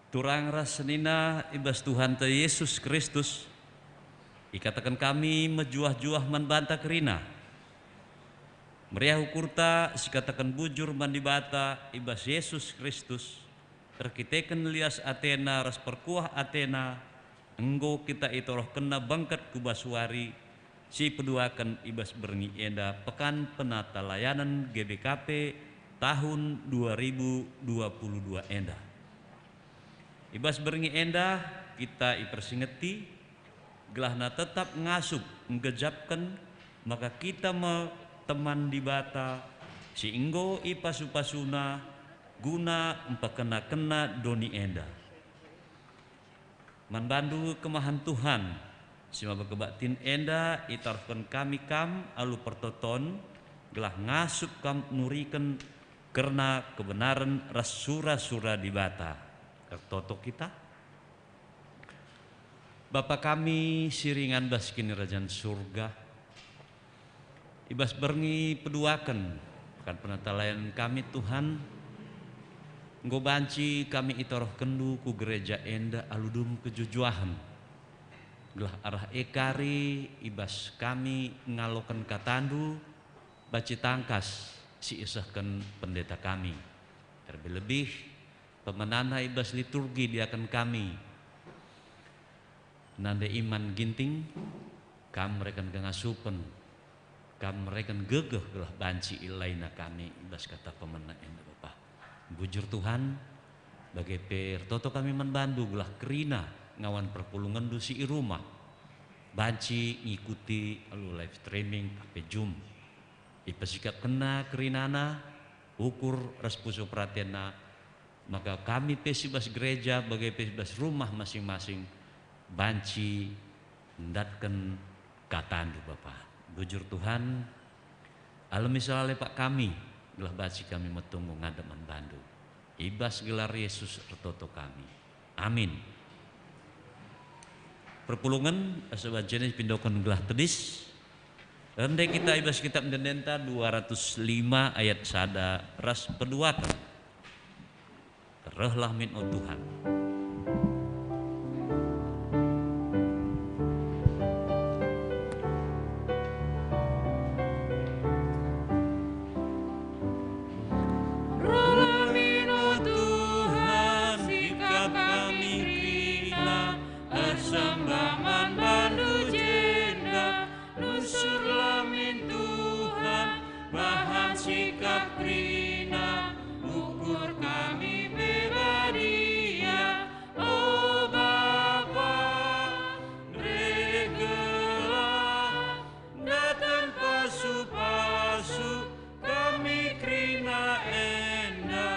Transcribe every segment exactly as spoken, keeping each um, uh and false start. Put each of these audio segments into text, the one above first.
Turang ras senina i bas Tuhanta Jesus Kristus, ikataken kami mejuah-juah man banta kerina. Meriah ukurta sikataken bujur man Dibata i bas Jesus Kristus, erkiteken lias ateNa ras perkuah ateNa, enggo kita itorohkenNa bengket ku bas wari si peduaken i bas berngi enda Pekan Penatalayanen G B K P tahun dua ribu dua puluh dua enda. I bas berngi enda kita ipersingeti, gelahna tetap ngasup nggejapken maka kita me teman Dibata si enggo ipasu-pasuNa guna mpekena-kena doni enda. Man bandu kemahen Tuhan, si maba kebaktin enda itaruhken kami kam alu pertoton, gelah ngasup kam nuriken kerna kebenaren ras sura-sura Dibata. Ertoto kita. Bapa kami si ringan bas Kinirajan Surga, i bas berngi peduaken Pekan Penatalayanen kami, Tuhan, enggo banci kami itorohkenNdu ku gereja enda alu dum kejuah-juahen, gelah arah e kari i bas kami ngaloken kataNdu banci tangkas si isehken pendeta kami, terlebih-lebih pemenana i bas liturgi diaken kami. Nande Iman Ginting, kam mereken kengasupen, kam mereken gegeh gelah banci ilaina kami i bas kata pemena enda, Bapa. Bujur Tuhan, bage pe ertoto kami man bandu gelah kerina ngawan perpulungenNdu si i rumah, banci ngikuti alu live streaming ape Zoom. Ipesikapkenna kerinana, ukur ras pusuh peratenna, maka kami pe si bas gereja bage pe si bas rumah masing-masing banci ndatken kataNdu, Bapa. Bujur Tuhan, alemi sala lepak kami, gelah banci kami metunggung ngadep man bandu. I bas gelar Yesus ertoto kami. Amin. Perpulungen asa banci ipindoken gelah tedis. Rende kita i bas kitab ende-endenta dua ratus lima ayat sada ras peduaken. Rehlah min, o Tuhan. Rehlah min, o Tuhan, sikap kami kerina, ersembah man bandu jenda, nusurlah min Tuhan, bahan sikap kerina, ukur kami pe badia, o Bapa, bere gelah, datang pasu-pasu kami kerina enda.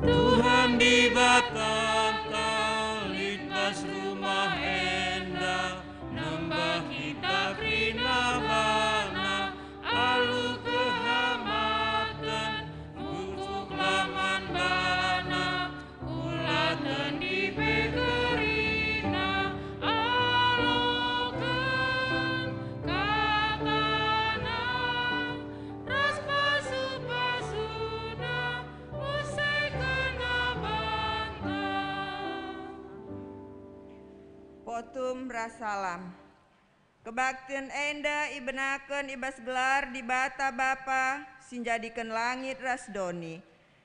Tuhan Dibatanta lit bas rumah enda, nembah kita kerina baNa alu kehamaten, bungkuklah man baNa, ula tendi pe kerina, aloken kataNa ras pasu-pasuNa, usai kena banta. Potum ras salam. Kebaktin enda ibenaken i bas gelar Dibata Bapa si njadiken langit ras doni,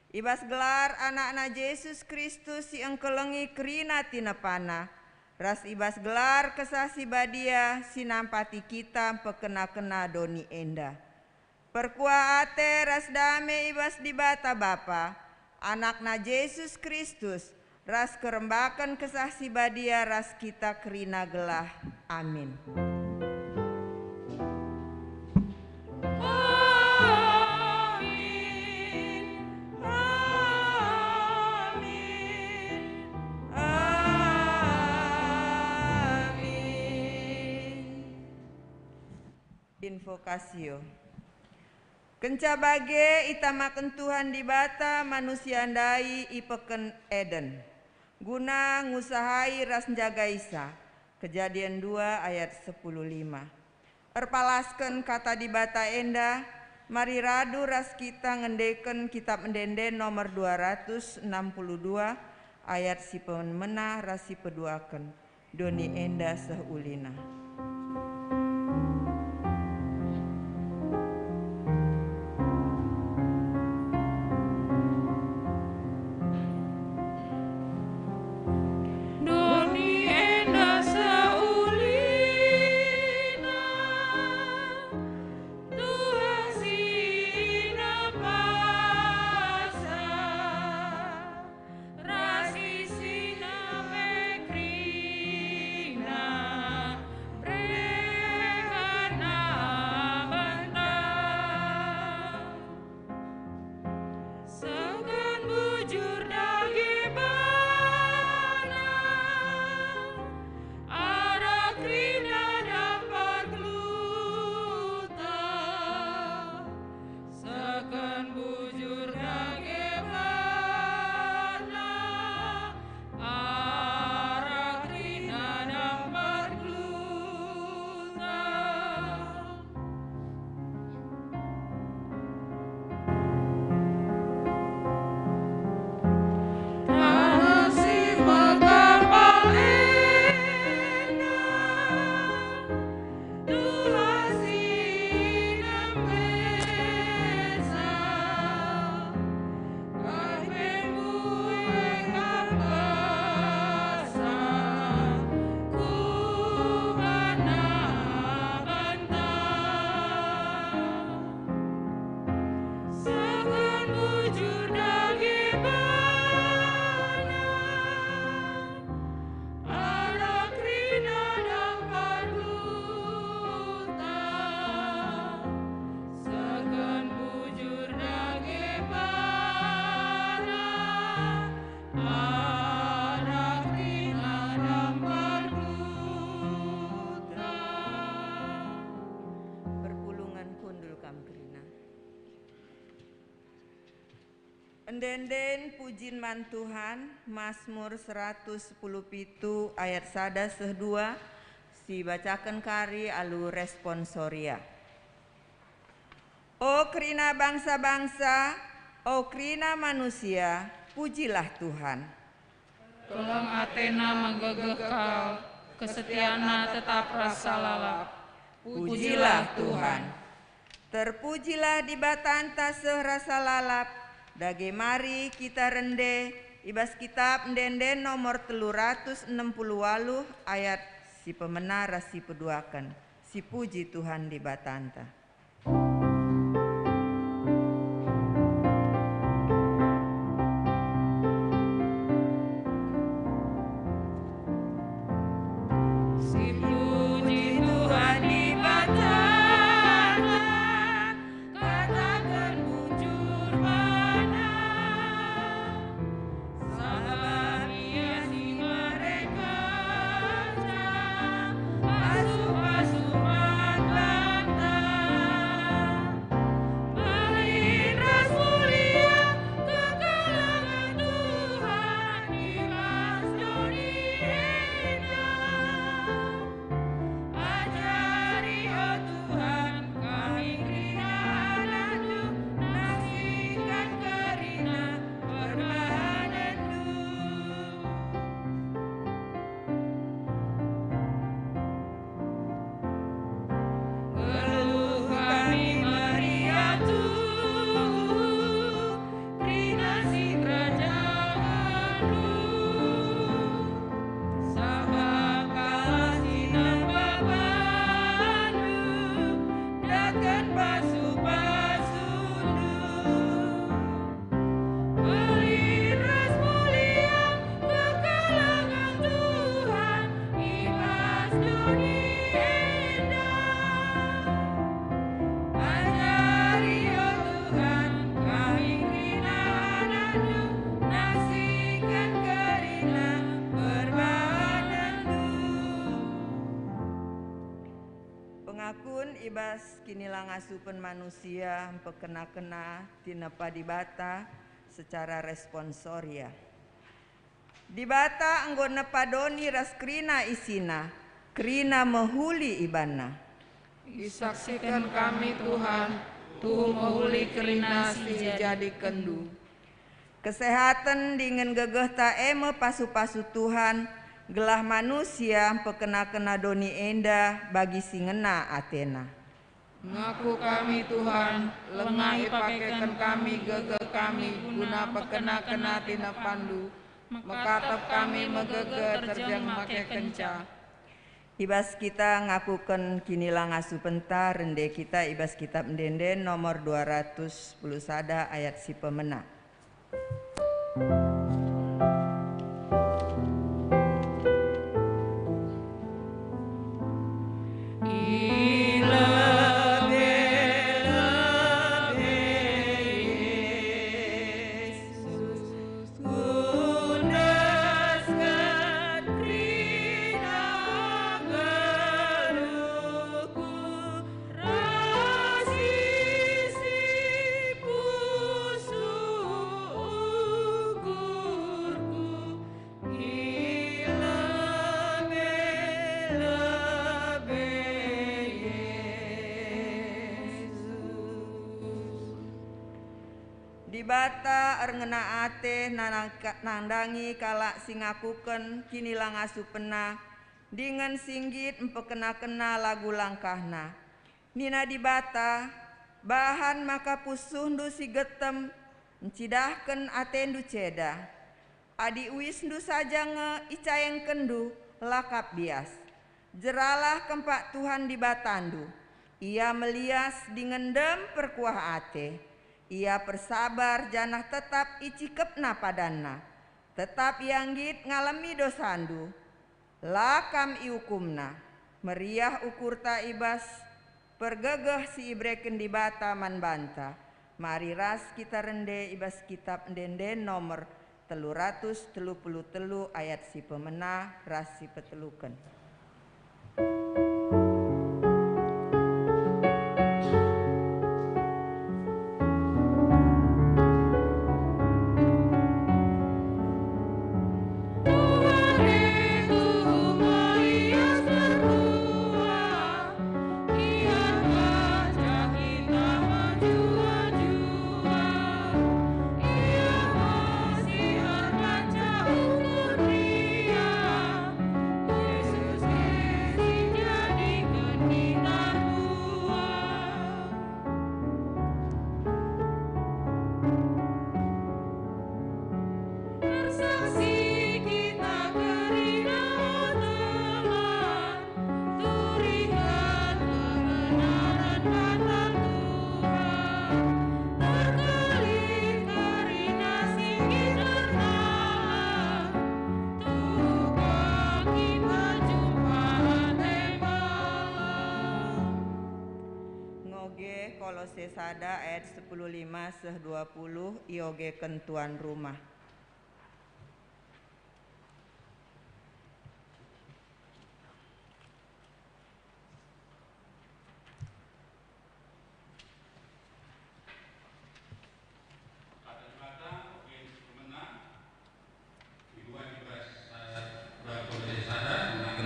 i bas gelar AnakNa Jesus Kristus si engkelengi kerina tinepaNa, ras i bas gelar Kesah Si Badia si nampati kita mpekena-kena doni enda. Perkuah ate ras dame i bas Dibata Bapa, AnakNa Jesus Kristus, ras kerembaken Kesah Si Badia ras kita kerina gelah. Amin. Amin. Amin. Amin. Invokasio. Kenca bage itamaken Tuhan Dibata manusia ndai i peken Eden, guna ngusahai ras njagaisa. Kejadin dua ayat sepuluh lima. Erpalasken Kata Dibata enda, mari radu ras kita ngendeken Kitap Ende-enden nomor dua ratus enam puluh dua, ayat si pemena ras si peduaken. Doni enda seh ulina. Doni enda seh ulina, Tuhan si nempasa, ras isina pe kerina, berekenna banta. Seken bujur dage bana, arah kerina dampar geluhta. Seken bujur dage bana, arah kerina dampar geluhta. Taneh si mekapal enda, Tuhan si nempesa, kai pe mbue kap kasa ku bana banta. Seken bujur dage bana, arah kerina dampar geluhta. Seken bujur dage bana, arah kerina dampar geluhta. Perpulungen kundul kam kerina. Ende-enden pujin man Tuhan, Masmur seratus sepuluh pitu ayat sada seh dua, sibacaken kari alu responsoria. O kerina bangsa-bangsa, o kerina manusia, pujilah Tuhan. Keleng atena megegeh kal, kesetiana tetap rasa lalap. Pujilah Tuhan. Terpujilah Dibatanta seh rasa lalap, dage mari kita rende i bas Kitap Ende-enden nomor telu ratus enem puluh waluh ayat si pemena ras si peduaken. Sipuji Tuhan Dibatanta. Sipuji Tuhan Dibatana, kataken bujur bana. Sabap Ia si mereken pasu-pasu man banta. Mbelin ras mulia kekelengen Tuhan i bas doni enda. Ajari, o Tuhan, kami kerina anakNdu, naksiken kerina perbahanenNdu. Geluh kami meriah Tuhan, kerina sikerajangenNdu. Sabap kalak si nempa bandu, datken pasu-pasuNdu. Mbelin ras mulia kekelengen Tuhan i bas doni enda. Ajari, o Tuhan, kami kerina anakNdu, naksiken kerina perbahanenNdu. Pengakun i bas kinilangasupen manusia mpekena-kena tinepa Dibata secara responsoria. Dibata enggo nepa doni ras kerina isina, kerina mehuli ibanna. Isaksiken kami, Tuhan, tuhu mehuli kerina si ijadikenndu. Kesehaten dingen gegehta e me pasu-pasu Tuhan, gelah manusia mpekena-kena doni enda bagi si ngena atena. Ngaku kami, Tuhan, langa ipakeken kami gegeh kami guna mpekena-kena tinepanndu, mekatep kami megegeh terjeng makekenca. I bas kita ngakuken kinilangasupenta, rende kita i bas Kitab Ende-enden nomor dua ratus sepuluh sada ayat si pemena. Dibata erngena ate nanang-, nandangi kalak si ngakuken kinilangasupenna dingen si nggit mpekena-kena lagu langkahna. Nina Dibata, "Bahan maka pusuhndu si getem ncidahken atendu ceda. Adi uisndu saja nge icaengkenndu, la kap bias. Jeralah kempak Tuhan Dibatandu. Ia melias dingen ndem perkuah ate. Ia persabar janah tetap icikepna padanna. Tetap ia nggit ngalemi dosandu. La kam iukumna. Meriah ukurta i bas pergegeh si ibereken Dibata man banta." Mari ras kita rende i bas Kitab Ende-enden nomor telu ratus telu puluh telu ayat si pemena ras si peteluken. Ersaksi kita kerina, o teman, turiken kebenaran Kata Tuhan. Terkelin kerina si kita, tuhu kita jumpa ate malam. Ngoge Kolose sada ayat sepuluh lima seh dua puluh, iogeken tuan rumah.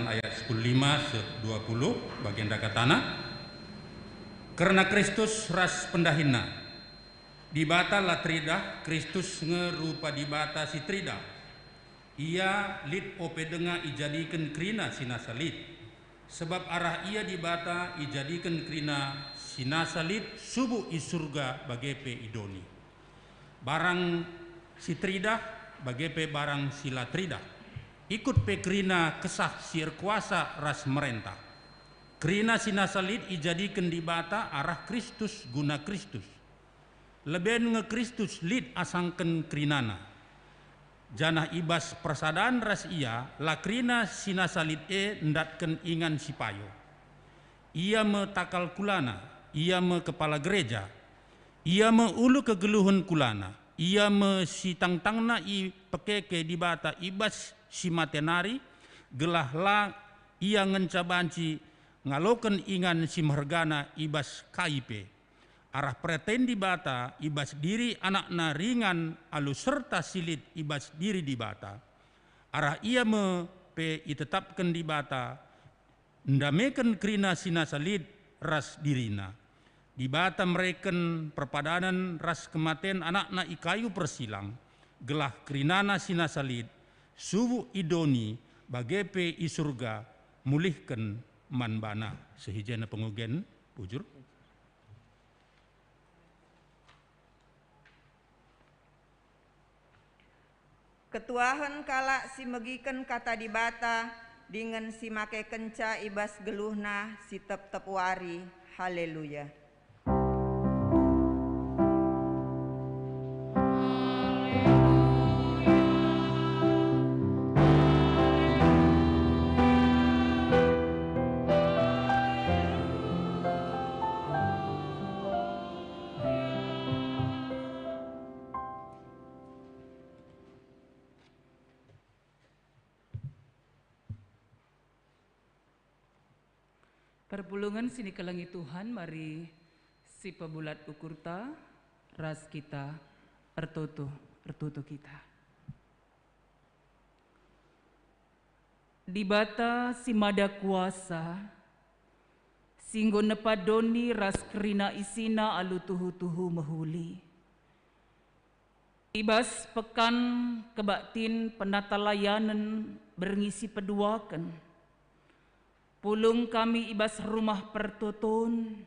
Ayat sepuluh lima seh dua puluh, bagenda katana, "Kerna Kristus ras pendahinNa, Dibata la teridah, Kristus nge rupa Dibata si teridah. Ia lit ope denga ijadiken kerina si nasa lit. Sebab arah Ia Dibata ijadiken kerina si nasa lit subuk i Surga bage pe i doni. Barang si teridah bage pe barang si la teridah, ikut pe kerina Kesah si erkuasa ras merentah. Kerina si nasa lit ijadiken Dibata arah Kristus guna Kristus. Leben nge Kristus lit asangken kerinana. Janah i bas persadan ras Ia, la kerina si nasa lit e ndatken ingan si payo. Ia me takal kulana, Ia me kepala gereja. Ia me ulu kegeluhen kulana, Ia me si tangtangna ipekeke Dibata i bas si mate nari, gelah la Ia ngenca banci ngaloken ingan si mehergana i bas kai pe. Arah peraten Dibata i bas diri AnakNa ringan alu serta si lit i bas diri Dibata. Arah Ia me pe itetapken Dibata, ndameken kerina si nasa lit ras diriNa. Dibata mereken perpadanen ras kematen AnakNa i kayu persilang, gelah kerinana si nasa lit, subuk i doni, bage pe i Surga, mulihken man baNa. Sehijena pengogen, bujur. Ketuahen kalak si megiken Kata Dibata dingen si makekenca i bas geluhna si tep-tep wari. Haleluya! Perpulungen si nikelengi Tuhan, mari sipebulat ukurta ras kita ertoto, ertoto kita. Dibata si Mada Kuasa, si enggo nepa doni ras kerina isina alu tuhu-tuhu mehuli. I bas pekan kebaktin penatalayanen berngi si peduaken, pulung kami i bas Rumah Pertoton,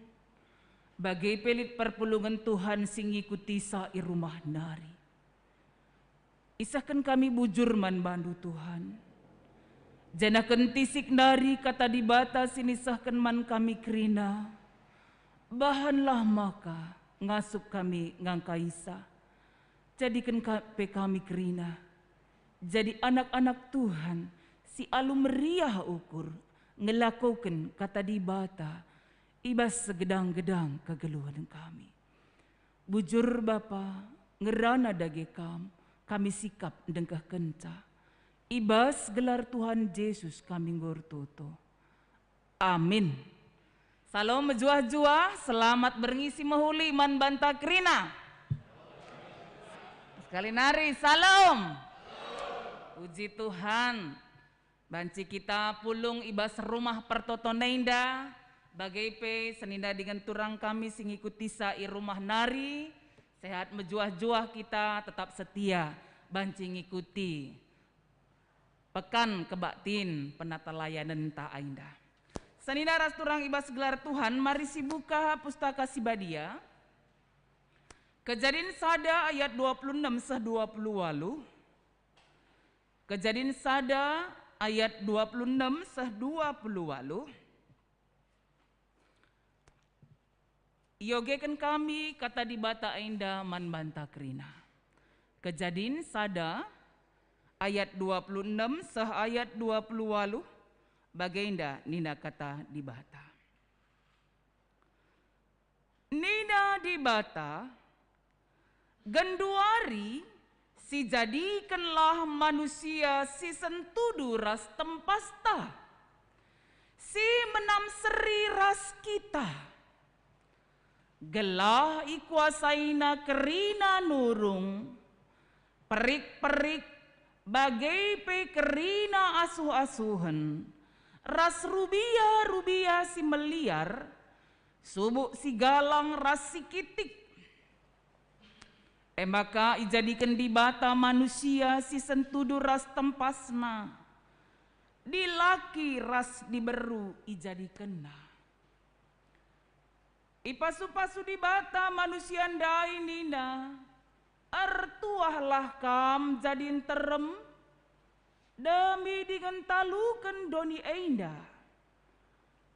bage pe lit perpulungen Tuhan si ngikutisa i rumah nari. Isehken kami bujur man baNdu, Tuhan. Janah kentisik nari Kata Dibata si nisehken man kami kerina, bahanlah maka ngasup kami ngangkaisa. Jadiken ka-, pe kami kerina jadi anak-anak Tuhan si alu meriah ukur ngelakoken Kata Dibata i bas segedang-gedang kegeluhen kami. Bujur Bapa, ngerana dage Kam, kami sikap ndengkehkenca. I bas gelar Tuhan Jesus kami enggo ertoto. Amin. Salom mejuah-juah, selamat berngi si mehuli man banta kerina. Sekali nari, salom. Puji Tuhan. Banci kita pulung i bas Rumah Pertoton enda, bage pe senina dingen turang kami si ngikutisa i rumah nari, sehat mejuah-juah kita tetap setia banci ngikuti Pekan Kebaktin Penatalayanenta enda. Senina ras turang i bas gelar Tuhan, mari sibuka Pustaka Si Badia, Kejadin sada ayat dua puluh enem seh dua puluh waluh. Kejadin sada ayat dua puluh enem seh dua puluh waluh. Iogeken kami Kata Dibata enda man banta kerina. Kejadin sada ayat dua puluh enem seh ayat dua puluh waluh, bagenda nina Kata Dibata. Nina Dibata, "Genduari sijadikenlah manusia si sentudu ras tempasta, si menam seri ras kita, gelah ikuasaina kerina nurung, perik-perik, bage pe kerina asuh-asuhen, ras rubia-rubia si meliar, subuk si galang ras si kitik." E maka ijadiken Dibata manusia si sentudu ras tempasNa, dilaki ras diberu ijadikenNa. Ipasu-pasu Dibata manusia ndai nina, "Ertuahlah kam jadi nterem, demi dingen taluken doni enda.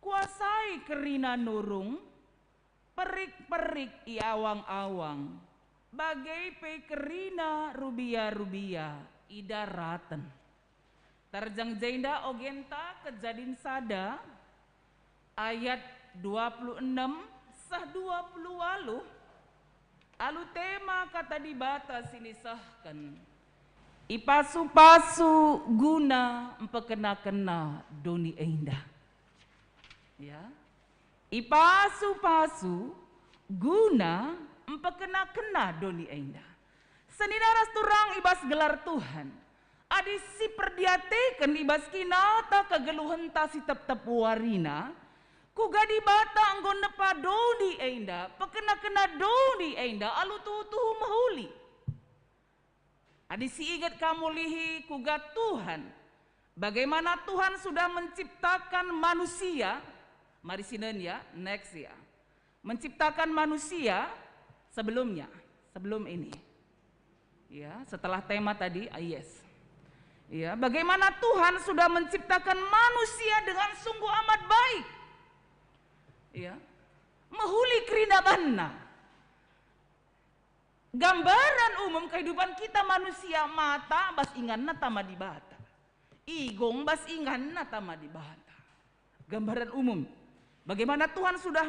Kuasai kerina nurung, perik-perik i awang-awang, bage pe kerina rubia-rubia i daraten." Terjeng jenda ogenta Kejadin sada ayat dua puluh enem seh dua puluh waluh, alu tema Kata Dibata si nisehken, "Ipasu-pasu guna mpekena-kena doni enda." Ya. Ipasu-pasu guna mpekena-kena doni enda. Senina ras turang i bas gelar Tuhan, adi siperdiateken i bas kinata kegeluhenta si tep-tep warina, kuga Dibata enggo enda, pekena-kena doni enda alu tuhu-tuhu mehuli. Adi si inget kam mulihi kuga Tuhan, bagaimana Tuhan sudah menciptakan manusia, mari sinen ya, next ya. Menciptakan manusia sebelumnya, sebelum ini. Ya, setelah tema tadi, ah, yes. Ya, bagaimana Tuhan sudah menciptakan manusia dengan sungguh amat baik. Ya. Mehuli kerina banna. Gambaran umum kehidupan kita manusia, mata bas inganna tama Dibata. Igong bas inganna tama Dibata. Gambaran umum. Bagaimana Tuhan sudah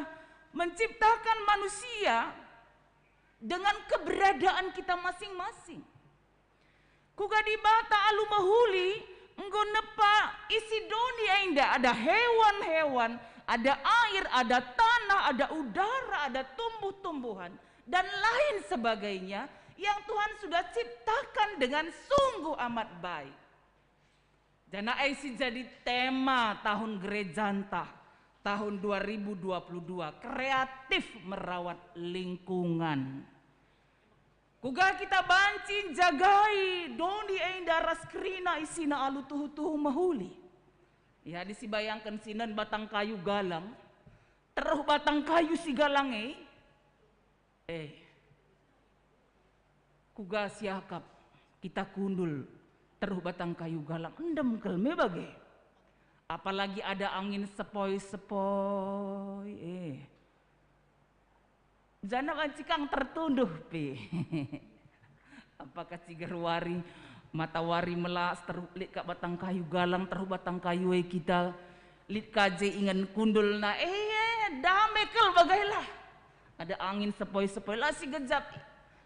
menciptakan manusia dengan keberadaan kita masing-masing. Kuga Dibata alu mehuli enggo nepa isi doni enda, ada hewan-hewan, ada air, ada tanah, ada udara, ada tumbuh-tumbuhan, dan lain sebagainya yang Tuhan sudah ciptakan dengan sungguh amat baik. Janah e si jadi tema tahun gerejanta tahun dua ribu dua puluh dua, kreatif merawat lingkungan. Kuga kita banci njagai doni enda ras kerina isina alu tuhu-tuhu mehuli? Ya, adi sibayangken sinen batang kayu galang, teruh batang kayu si galang e. Eh, kuga siakap kita kundul teruh batang kayu galang, endem kal me bage. Apalagi ada angin sepoi-sepoi, eh. Janah banci kang tertunduh pe. Apakah ciger wari, matawari melas, teruh lit ka batang kayu galang, teruh batang kayu e kita, lit ka je ingen kundulna, eh, dame kal bagailah. Ada angin sepoi-sepoi, la sigejap.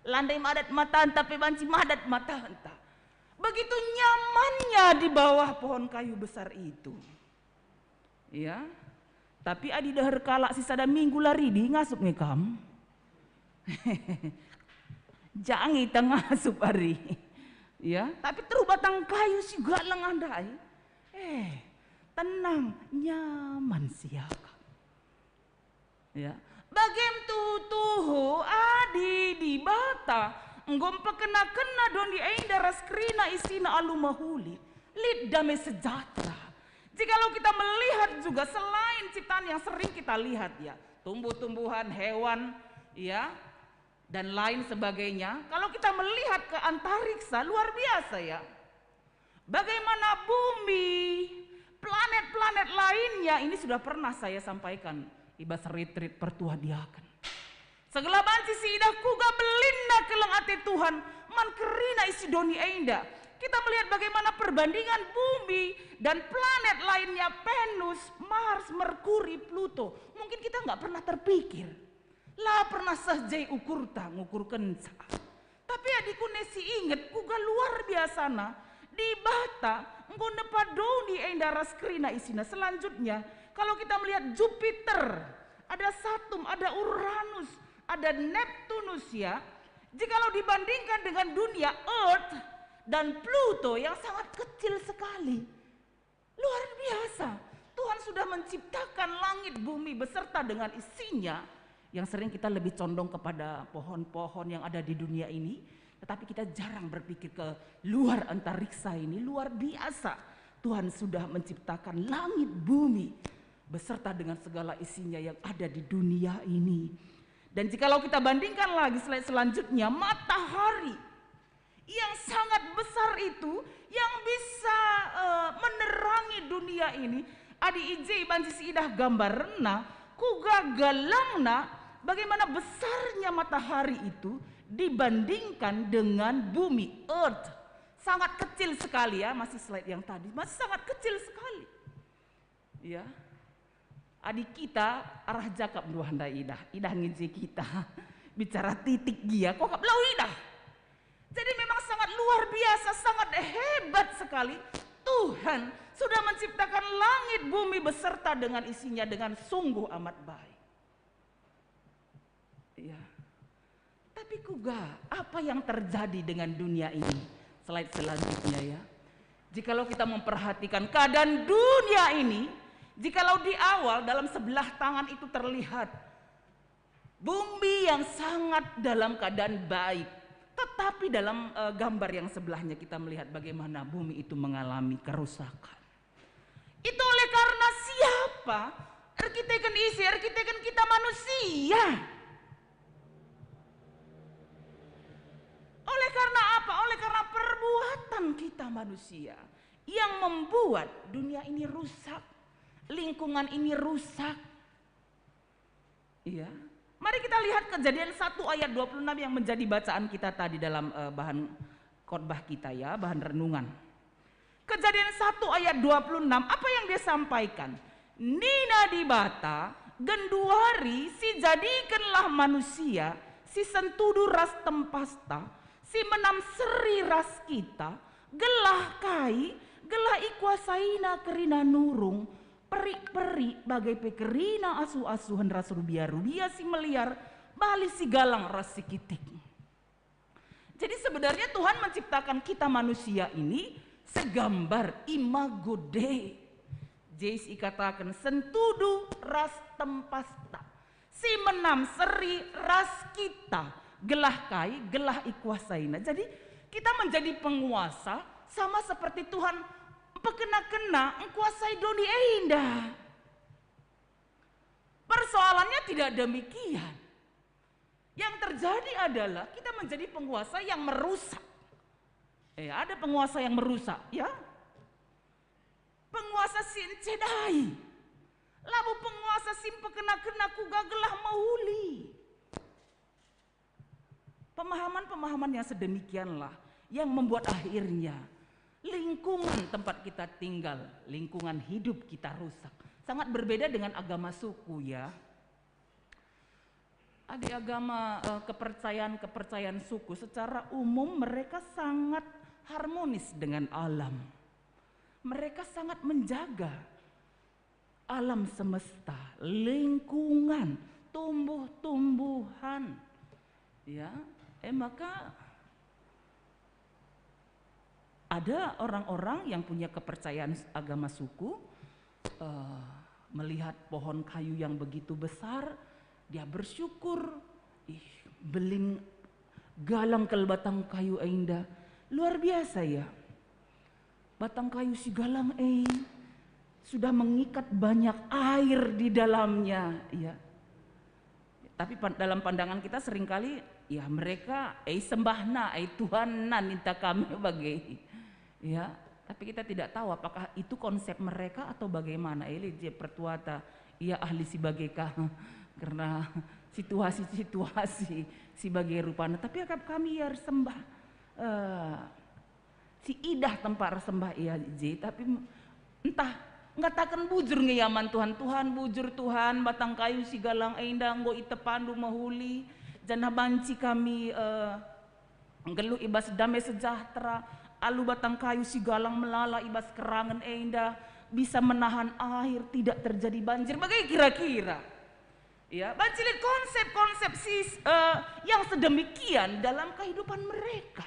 La ndai madat matanta pe banci madat matanta. Begitu nyamannya di bawah pohon kayu besar itu. Ya. Tapi adi deher kalak si sada minggu la ridi, ngasup nge kam? Jangi ta ngasup ari. Ya, tapi teruh batang kayu si galang ndai. Eh, tenang, nyaman siakap. Ya. Bagem tuhu-tuhu adi Dibata enggo mpekena-kena doni enda ras kerina isina alu mehuli, lit dame sejahtera. Jikalau kita melihat juga selain ciptaan yang sering kita lihat, ya, tumbuh-tumbuhan, hewan, ya, dan lain sebagainya, kalau kita melihat ke antariksa, luar biasa, ya. Bagaimana bumi, planet-planet lainnya, ini sudah pernah saya sampaikan i bas retreat pertua diaken. Segala banci siidah kuga belinna keleng ate Tuhan man kerina isi doni enda. Kita melihat bagaimana perbandingan bumi dan planet lainnya, Venus, Mars, Merkuri, Pluto. Mungkin kita nggak pernah terpikir. La pernah seh je ukurta ngukurkenca. Tapi adikune si inget kuga luar biasana, Dibata enggo nepa doni enda ras kerina isina. Selanjutnya, kalau kita melihat Jupiter, ada Saturn, ada Uranus, ada Neptunus, ya. Jikalau dibandingkan dengan dunia, Earth dan Pluto yang sangat kecil sekali. Luar biasa. Tuhan sudah menciptakan langit bumi beserta dengan isinya, yang sering kita lebih condong kepada pohon-pohon yang ada di dunia ini, tetapi kita jarang berpikir ke luar antariksa ini. Luar biasa. Tuhan sudah menciptakan langit bumi beserta dengan segala isinya yang ada di dunia ini. Dan jikalau kita bandingkan lagi slide selanjutnya, matahari yang sangat besar itu, yang bisa, eh, menerangi dunia ini. Adi i je banci siidah gambarna, kuga galangna, bagaimana besarnya matahari itu dibandingkan dengan bumi, Earth. Sangat kecil sekali, ya, masih slide yang tadi, masih sangat kecil sekali. Ya. Adi kita arah jakap nduah ndai idah, idah nge je kita. Bicara titik gia, kok kap lau idah. Jadi memang sangat luar biasa, sangat hebat sekali. Tuhan sudah menciptakan langit bumi beserta dengan isinya dengan sungguh amat baik. Ya. Tapi kuga, apa yang terjadi dengan dunia ini? Slide selanjutnya, ya. Jikalau kita memperhatikan keadaan dunia ini, jikalau di awal dalam sebelah tangan itu terlihat Bumi yang sangat dalam keadaan baik, tetapi dalam, eh, gambar yang sebelahnya kita melihat bagaimana bumi itu mengalami kerusakan. Itu oleh karena siapa? Erkiteken ise? Erkiteken kita manusia. Oleh karena apa? Oleh karena perbuatan kita manusia yang membuat dunia ini rusak, lingkungan ini rusak. Iya. Mari kita lihat Kejadian satu ayat dua puluh enam yang menjadi bacaan kita tadi dalam, eh, bahan khotbah kita ya, bahan renungan. Kejadian satu ayat dua puluh enam, apa yang dia sampaikan? Nina Dibata, genduari sijadikenlah manusia, si sentudu ras tempasta, si menam seri ras kita, gelah kai, gelah ikuasaina kerina nurung, perik-perik bage pe kerina asuh-asuhen ras rubia-rubia si meliar, bali si galang ras si kitik. Jadi sebenarnya Tuhan menciptakan kita manusia ini segambar imago Dei. Jais ikataken sentudu ras tempasta. Si menam seri ras kita, gelah kai, gelah ikuasaina. Jadi kita menjadi penguasa sama seperti Tuhan mpekena-kena engkuasai doni enda. Persoalannya tidak demikian. Yang terjadi adalah kita menjadi penguasa yang merusak. Eh, ada penguasa yang merusak, ya. Penguasa si encedai. Labo penguasa si mpekena-kena kuga gelah mehuli. Pemahaman-pemahaman yang sedemikianlah yang membuat akhirnya lingkungan tempat kita tinggal, lingkungan hidup kita rusak. Sangat berbeda dengan agama suku, ya. Adik agama, eh, kepercayaan-kepercayaan suku secara umum mereka sangat harmonis dengan alam. Mereka sangat menjaga alam semesta, lingkungan, tumbuh-tumbuhan. Ya, eh, maka ada orang-orang yang punya kepercayaan agama suku, eh, melihat pohon kayu yang begitu besar, dia bersyukur, "Ih, mbelin galang kal batang kayu enda. Luar biasa, ya. Batang kayu si galang e sudah mengikat banyak air di dalamnya," ya. Tapi pan-, dalam pandangan kita seringkali, ya, mereka, "Eh, sembahna, eh, Tuhanna ninta kami," bage. Ya, tapi kita tidak tahu apakah itu konsep mereka atau bagaimana. Eh, lit je pertuata, ia ahli si bage ka. Karena situasi-situasi si bage rupana. Tapi akap kami ia ersembah, eh, si idah tempat ersembah ia je, tapi m-, entah ngataken bujur nge ia man Tuhan, "Tuhan, bujur Tuhan, batang kayu si galang enda enggo itepandu mehuli, janah banci kami, eh, nggeluh i bas dame sejahtera, alu batang kayu si galang melala i bas kerangen enda bisa menahan air, tidak terjadi banjir." Bage kira-kira. Ya, banci lit konsep-konsep si, eh, yang sedemikian dalam kehidupan mereka.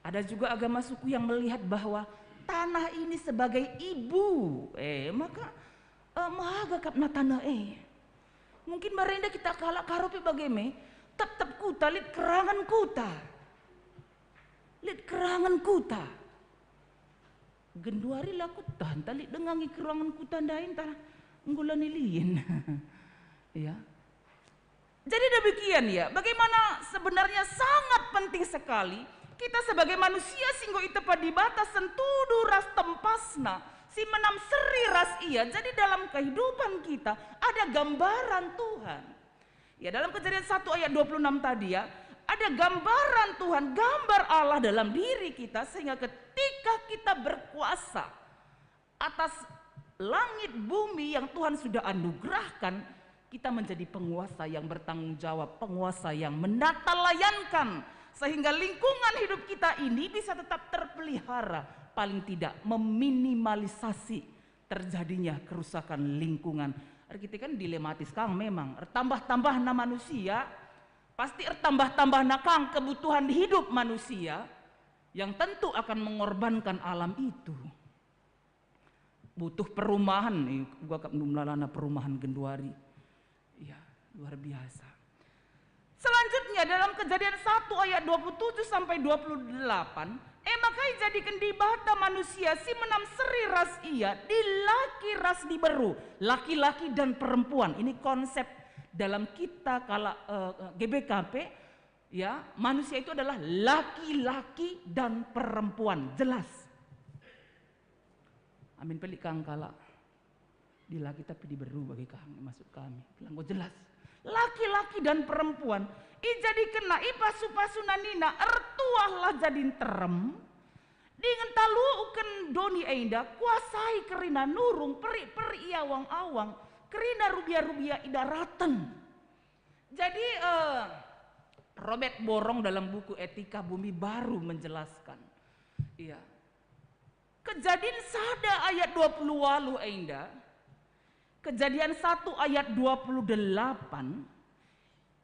Ada juga agama suku yang melihat bahwa tanah ini sebagai ibu. Eh, maka, eh, mehaga kap na tanah e. Mungkin barenda kita kalak Karo pe bage me, tep-tep kuta lit kerangen kuta. Lit kerangen kuta. Genduari la kuta, ntah lit denga nge kerangen kuta ndai ntah enggo la nilien. Ya. Jadi demikian ya, bagaimana sebenarnya sangat penting sekali kita sebagai manusia si enggo itepa Dibata sentudu ras tempasna, si menam seri ras Ia. Jadi dalam kehidupan kita ada gambaran Tuhan. Ya, dalam Kejadian satu ayat dua puluh enam tadi ya, ada gambaran Tuhan, gambar Allah dalam diri kita, sehingga ketika kita berkuasa atas langit bumi yang Tuhan sudah anugerahkan, kita menjadi penguasa yang bertanggung jawab, penguasa yang menata layankan, sehingga lingkungan hidup kita ini bisa tetap terpelihara, paling tidak meminimalisasi terjadinya kerusakan lingkungan. Erkiteken dilematis kang memang, ertambah-tambahna manusia, pasti ertambah-tambahna kang kebutuhan hidup manusia yang tentu akan mengorbankan alam itu. Butuh perumahan, eh, uga kap ndu melalana perumahan genduari. Ya. Luar biasa. Selanjutnya, dalam Kejadian satu ayat dua puluh tujuh sampai dua puluh delapan, e maka ijadiken Dibata manusia si menam seri ras ia, dilaki ras diberu, laki-laki dan perempuan. Ini konsep dalam kita kalak, eh, G B K P, ya, manusia itu adalah laki-laki dan perempuan, jelas. Amin pelik kang kalak dilaki tapi diberu bagi kami, maksud kami. Gelah enggo jelas. Laki-laki dan perempuan, ijadikenna, ipasu-pasuna nina, ertuahlah jadi nterem, dingen taluken doni enda, kuasai kerina nurung, perik-perik i awang-awang, kerina rubia-rubia i daraten. Jadi, eh, Robert Borong dalam buku Etika Bumi Baru menjelaskan, iya, Kejadian sada ayat dua puluh waluh enda, Kejadian satu ayat dua puluh delapan,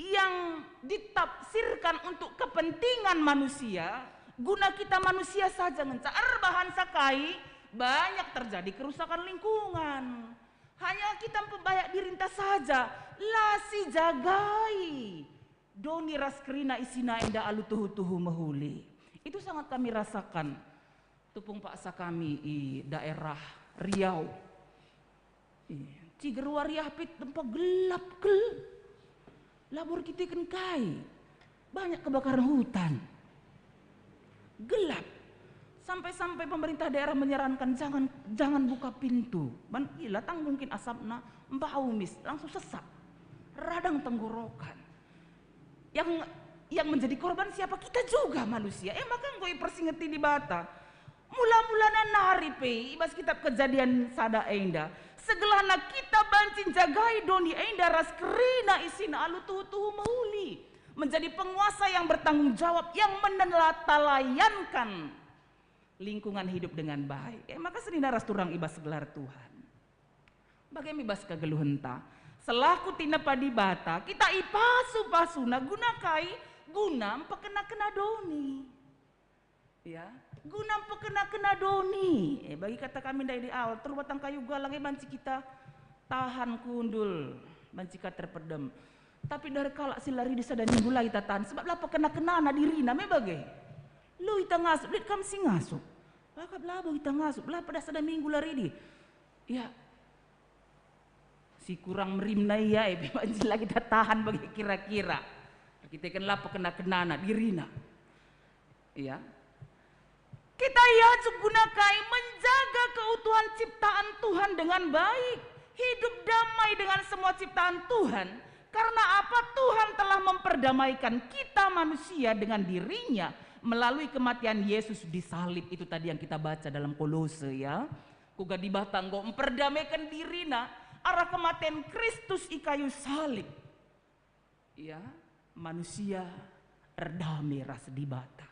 yang ditafsirkan untuk kepentingan manusia, guna kita manusia saja ngenca, erbahanca kai banyak terjadi kerusakan lingkungan. Hanya kita mpebayak dirinta saja, la sijagai doni ras kerina isina enda alu tuhu-tuhu mehuli. Itu sangat kami rasakan. Tupung paksa kami i daerah Riau. Iya, Ciger wariah pit tempa gelap kel. Labo erkiteken kai. Banyak kebakaran hutan. Gelap. Sampai-sampai pemerintah daerah menyarankan jangan, jangan buka pintu. Ban ila tanggungkin asapna, mbau mis, langsung sesak. Radang tenggorokan. Yang, yang menjadi korban siapa? Kita juga manusia. E maka enggo ipersingeti Dibata. Mula-mulana nari pe i bas kitab Kejadian sada enda, segelahna kita banci njagai doni enda ras kerina isina alu tuhu-tuhu mehuli, menjadi penguasa yang bertanggung jawab, yang menatalayankan lingkungan hidup dengan baik. E maka senina ras turang i bas gelar Tuhan. Bage me bas kegeluhenta. Selaku tinepa Dibata, kita ipasu-pasuna guna kai? Guna mpekena-kena doni. Ya, guna mpekena-kena doni. Eh, bagi kata kami ndai di awal, teruh batang kayu galang e banci kita tahan kundul, banci ka terpedem. Tapi dari kalak si la ridi sada minggu la ita tahan, sebab la pekena-kenana dirina me bage. Lu ita ngasup, lit kam si ngasup. Akap labo ita ngasup, la pedah sada minggu la ridi. Ya, si kurang merimna ia, e, banci la kita tahan bage kira-kira. Kita kan la pekena-kenana dirina. Ya. Kita iajuk guna kai? Menjaga keutuhan ciptaan Tuhan dengan baik. Hidup damai dengan semua ciptaan Tuhan. Karena apa? Tuhan telah memperdamaikan kita manusia dengan dirinya melalui kematian Yesus di salib. Itu tadi yang kita baca dalam Kolose, ya. Kuga Dibata enggo mperdameken dirina arah kematen Kristus i kayu salib. Ya, manusia erdame ras Dibata.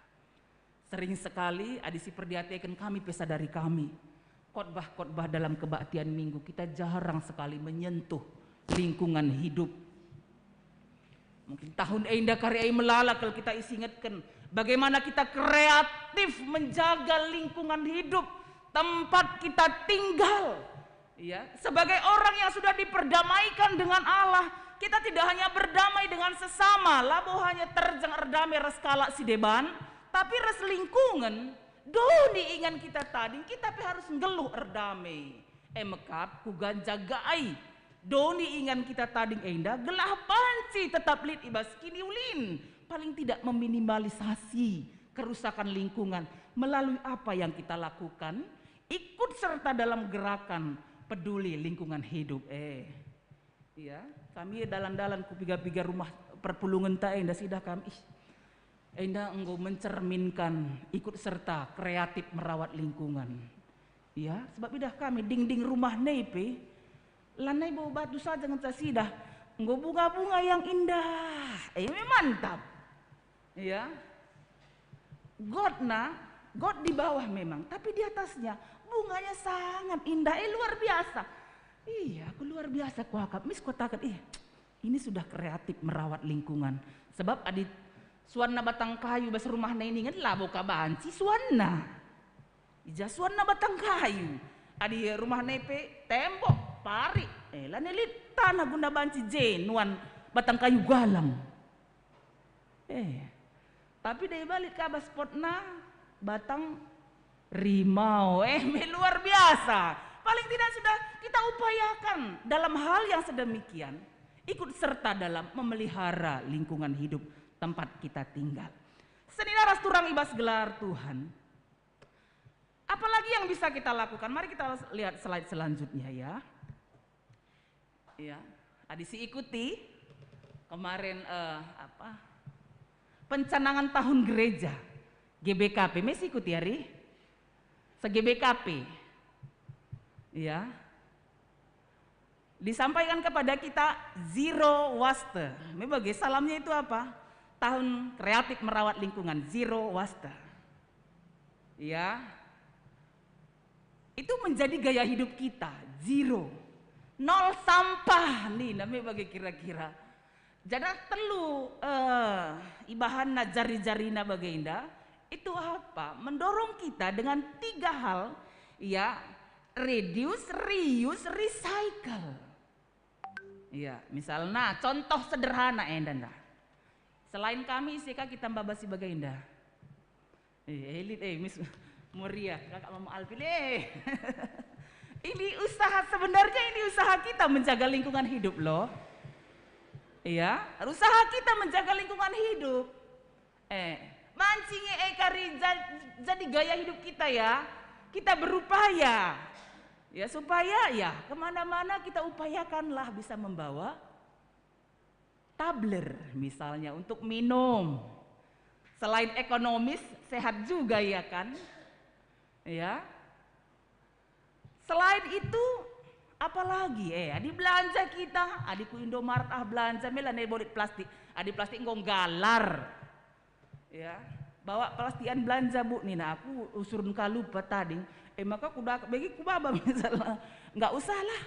Sering sekali, adi si perdiateken kami pe sadari kami, khotbah-khotbah dalam kebaktian Minggu kita jarang sekali menyentuh lingkungan hidup. Mungkin tahun enda kari ai melala kal kita isingetken bagaimana kita kreatif menjaga lingkungan hidup, tempat kita tinggal. Ya, sebagai orang yang sudah diperdamaikan dengan Allah, kita tidak hanya berdamai dengan sesama, labo hanya terjeng erdame ras kalak si deban, tapi ras lingkungen. Doni ingan kita tading, kita pe harus nggeluh erdame. E mekap kuga njagai doni ingan kita tading enda, gelah banci tetap lit i bas kiniulin, paling tidak meminimalisasi kerusakan lingkungan melalui apa yang kita lakukan, ikut serta dalam gerakan peduli lingkungan hidup. Eh, iya, kami dalan-dalan ku piga-piga rumah perpulungenta enda, sidah kami, ih, enda enggo mencerminkan ikut serta kreatif merawat lingkungan. Ya, sebab idah kami dinding rumah nai pe, lanai bau batu saja ngenca sidah, enggo bunga-bunga yang indah. Eh, mantap. Ya. Gotna, got di bawah memang, tapi di atasnya bunganya sangat indah, eh, luar biasa. Iya, aku luar biasa kuakap. Mis katakan, ih, ini sudah kreatif merawat lingkungan. Sebab adi suanna batang kayu bas rumah nai ningen labo ka banci suanna. Ija suanna batang kayu. Adi rumah nai pe tembok, parik. Eh, lanai lit tanah guna banci je nuan batang kayu galang. Eh, tapi deba lit ka bas spotna batang rimau. Eh, me luar biasa. Paling tidak sudah kita upayakan dalam hal yang sedemikian, ikut serta dalam memelihara lingkungan hidup tempat kita tinggal. Senina ras turang i bas gelar Tuhan. Apalagi yang bisa kita lakukan? Mari kita lihat slide selanjutnya, ya. Ya, adi si ikuti kemarin, eh, apa, pencanangan tahun gereja G B K P, me si ikuti ari se-G B K P. Ya. Disampaikan kepada kita zero waste. Me bage salamnya itu apa? Tahun kreatif merawat lingkungan, zero waste. Ya. Itu menjadi gaya hidup kita, zero. Nol sampah nih, namanya bage kira-kira. Janah telu, eh, ibahanna jari-jarina bagenda, itu apa? Mendorong kita dengan tiga hal, ya, reduce, reuse, recycle. Ya, misalna contoh sederhana enda ndah. Selain kami, ise ka kita maba si bagenda? Eh, elit, eh, Miss Moria, kakak Mama Alvin, eh. Ini usaha, sebenarnya ini usaha kita menjaga lingkungan hidup, loh. Iya, usaha kita menjaga lingkungan hidup. Eh, banci nge, eh, kari ja-, jadi gaya hidup kita, ya. Kita berupaya. Ya, supaya, ya, kemana-mana kita upayakanlah bisa membawa tumbler misalnya untuk minum. Selain ekonomis, sehat juga, ya kan? Ya. Selain itu, apalagi, eh, adi belanja kita, adi ku Indomaret ah belanja, me la nai bolit plastik. Adi plastik enggo nggalar. Ya, bawa plastikan belanja, Bu, nina aku, usurun ka lupa tading. Eh, maka kuda bagi kubaba misalnya. Enggak usahlah.